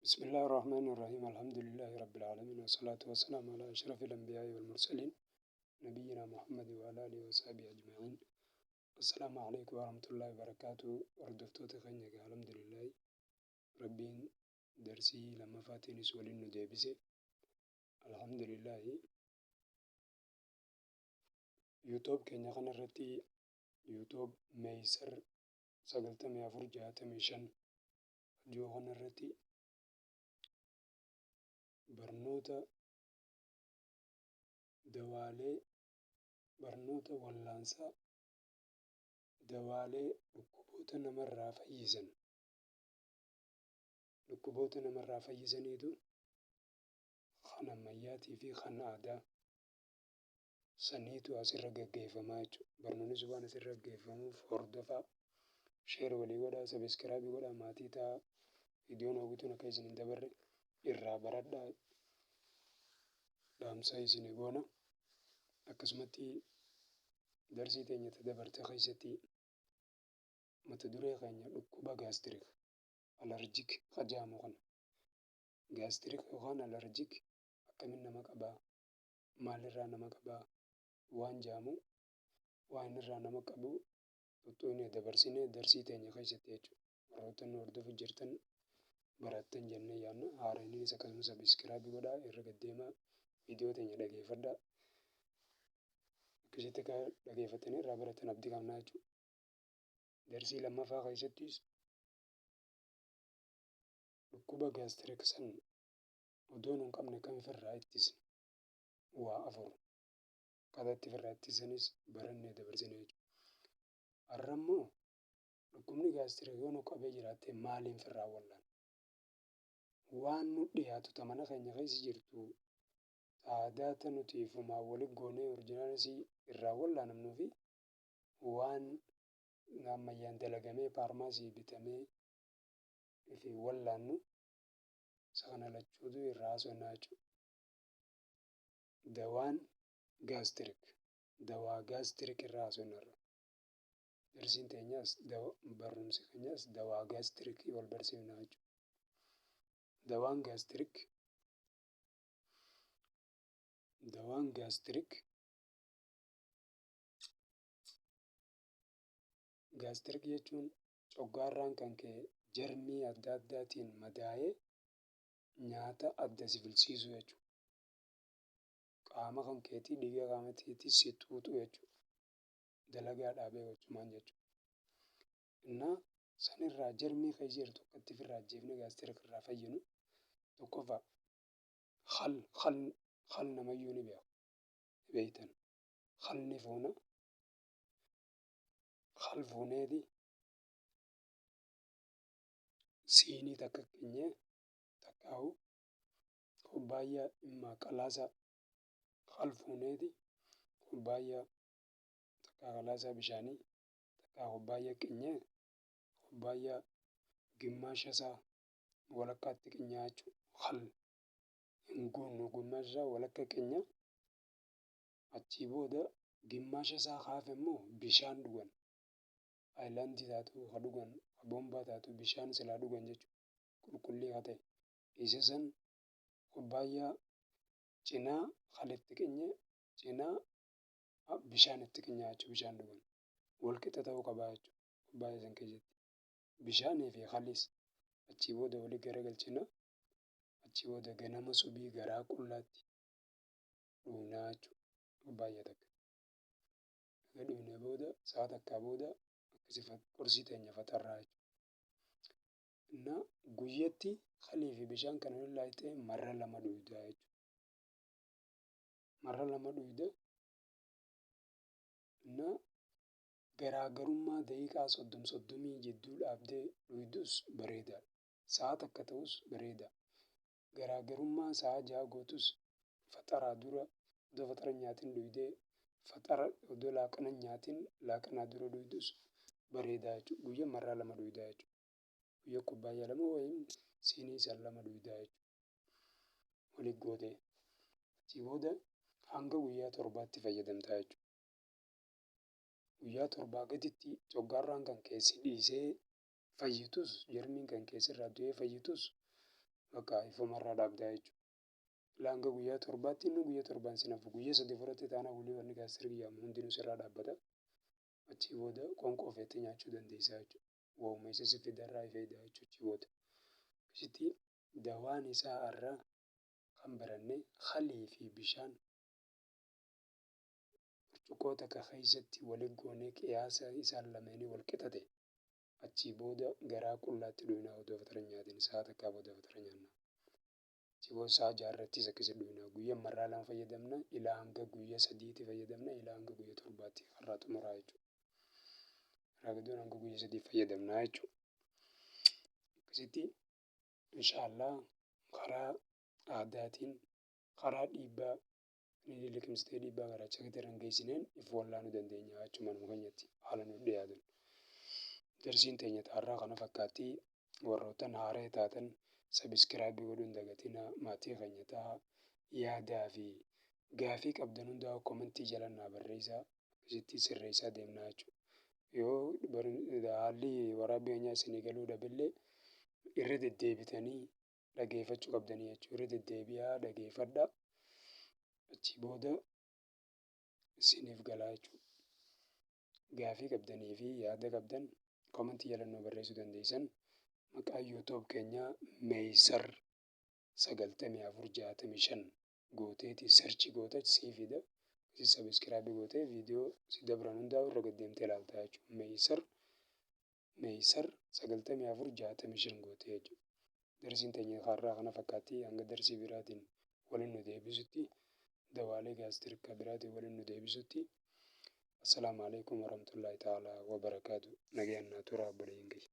بسم الله الرحمن الرحيم الحمد لله رب العالمين والصلاة والسلام على أشرف الأنبياء والمرسلين نبينا محمد وعلى آله وصحبه أجمعين السلام عليكم ورحمة الله وبركاته. Hordoftoota keenya egaa alhamdulillahi Rabbiin darsii lammaffaatiinis waliin nu deebise. Alhamdulillahi YouTube keenya kanarratti YouTube Meeysar 9465 jiru kanarratti barnoota dawaalee, barnoota wallaansaa, dawaalee dhukkuboota namarraa fayyisan, dhukkuboota namarraa fayyisaniitu kan ammayyaatii fi kan aadaa saniitu asirra gaggeeffamaa jechuudha. Barnoonni sun waan asirra gaggeeffamuuf hordofaa, share walii godhaa, subscribe godhaa, maatii ta'aa, viidiyoon hawwituun akka isin hin dabarre irraa baradhaa dhaamsa isinii goona. Akkasumatti darsii teenya ta dabarte keessatti mata duree keenya dhukkuba gastric allergic ka jedhamu kana, gastric yookaan allergic akkamiin nama qabaa, maalirraa nama qabaa waan jedhamu, waan irraa nama qabu tuttuqnee dabarsinee darsii teenya keessatti jechuudha. Warroota nu hordofu jirtan barattan jennee yaadna. Haaraniinis akkasuma subscribe godhaa, irra gaddeemaa, viidiyoo teenya dhageeffadhaa. Akkasitti akka dhageeffattanii irraa baratan abdii qabnaa jechuudha. Darsii lammaffaa keessattis dhukkuba gastric san odoo nu hin qabne akkam ofirraa ittisna, waa afur akkaataa itti ofirraa ittisanis barannee dabarsine jechuudha. Har'a immoo dhukkubni gastric yoo nu qabee jiraatte maaliin ofirraa wal'aanna? Waan nu dhiyaatu ta mana keenya keessa jirtu, aadaa ta nuti ifumaan walitti goonee original isii irraa wal'aanamnuu fi waan ammayyaan dalagamee pharmacy bitamee fi wal'aannu, isa kana lachuutu irraa haasofnaa jechuudha. Dawaan gastric, dawaa gastric irraa haasofna irra. Darsiin teenyas, barumsi keenyas dawaa gastric wal barsiifnaa jechuudha. Dawaan gastric, dawaan gastric, gastric jechuun coggaarraan kan ka'e jarmii adda addaatiin madaa'ee nyaata adda si filsiisuu jechuudha. Qaama kan keetii, dhiiga qaama keetii si xuuxu jechuudha. Dalagaa dhaabee gochumaan jechuudha. Innaa sanirraa jarmii keessa jirtu akkatti ofirraa ajjeefnee gastric irraa fayyinu, tokkoffaa khal. Khal, khal namayyuu ni beeku. Ni beektan. Khal ni fuuna. Khal fuuneeti siinii takka qinyee takkaahu kubbaayyaa immaa qalaasaa, khal fuuneeti kubbaayyaa takkaa qalaasaa bishaanii takkaa kubbaayyaa qinyee, kubbaayyaa gimmaasha isaa walakkaatti qinyaa jechuudha. Khal hin guunnu, gimmaasha isaa walakka qinya. Achii booda gimmaasha isaa kaafe immoo bishaan dhugan. Aayilaandii taatu ka dhugan, ka boombaa taatu, bishaan silaa dhugan jechuudha. Qulqullii ka ta'e. Isa san kubbaayyaa cinaa khal itti qinye, cinaa bishaan itti qinyaa jechuudha, bishaan dhugan. Wal qixa ta'uu qabaa jechuudha kubbaayyaa san keessatti. Bishaanii fi khalis achii booda wali garagalchina. Achii booda ganama subii garaa qullaatti dhugnaa jechuudha kubbaayyaa takka. Erga dhugnee booda sa'a takkaa booda akkasi qursii teenya faxarraa jechuudha. Innaa guyyatti khalii fi bishaan kana waliin laayixee marra lama dhugdaa jechuudha. Marra lama dhugda. Innaa garaagarummaa daqiiqaa 30 soddomii jidduu dhaabdee dhugdus bareedaadha. Sa'a takka ta'us bareeda. Garaagarummaa sa'a 6 gootus, faxaraa dura odoo faxara hin nyaatin dhugdee, faxara odoo laaqana hin nyaatin laaqanaa dura dhugdus bareedaa jechuudha. Guyyaa marraa lama dhugdaa jechuudha. Guyyaa kubbaayyaa lama wayim siinii san lama dhugdaa jechuudha. Walitti gootee. Achii booda hanga guyyaa 7tti fayyadamtaa jechuudha. Guyyaa 7 gaditti coggaarraan kan kee si dhiisee fayyitus, jarmiin kan kee sirraa du'ee fayyitus, Bakka ifumarraa dhaabdaa jechuudha. Ilaa hanga guyyaa torbaatti inni guyyaa torbaan sin hafu guyyaa sadi fudhatte taanaan wly wanni gaastiriik jedhamu hundinuu sirraa dhaabbata. Achii booda qoonqoo feete nyaachuu dandeessaa jechuudha. Waa'uma isa si fidarraa ifeeyda jechuudha achii booda. Akkasitti dawaan isaa har'a kan baranne khalii fi bishaan burcuqqoo takka keessatti wali goonee qiyaasa isaan lameenii wal qixa ta'e achii booda garaa qullaatti dhuyna odoo fatara hin nyaatin sa'a takkaa booda fatara nyaanna. Achii booda sa'a jaarrattis akkasi dhuyna. Guyya marraa lama fayyadamna ilaa hanga guyya sadiitti fayyadamna ilaa hanga guyya torbaatti irraa xumuraa jechuudha. Irraa gaduun hanga guyya sadii fayyadamna jechuudha. Akkasitti inshaallah karaa aadaatiin karaa dhiibbaa ni liqimsitee dhiibbaa garaacha keetti irra hin geessineen if wallaanuu dandeenya jechuudha manuma keenyatti haala nuuf dhiyaatuun. Darsiin teenya taarraa kana fakkaatti warroottan haaraya taatan sabiskiraabii godhuu hin dagatinaa maatii keenya tahaa yaadaa fi gaafii qabdan hundaa komentii jala naa barreessaa akkasitti sirreessaa deemnaa jechuudha. Yoo haalli waraabbii keenyaa isinii galuu dhabillee irra deddeebitanii dhageeffachuu qabdanii jechuudha. Irra deddeebi'aa dhageeffadhaa. Achii booda isiniif galaa jechuudha. Gaafii qabdanii fi yaada qabdan komentii jala nu barreessuu dandeessan. Maqaan YouTube keenyaa Meeysar 9465 gooteeti search goota sii fida. Isin sabiskiraabii gootee viidiyoo si dabran hundaa irra gad deemtee ilaalta jechuudha. Meeysar Meeysar 9465 gootee jechuudha. Darsiin teenya har'aa kana fakkaatti hanga darsii biraatiin waliin nu deebisutti dawaalee gaastirka biraatiin waliin nu deebisutti. Assalaamu alaikum warahmatullahi ta'ala wabarakaatu. Nagayaan naa turaa obboleeyyan kiyya.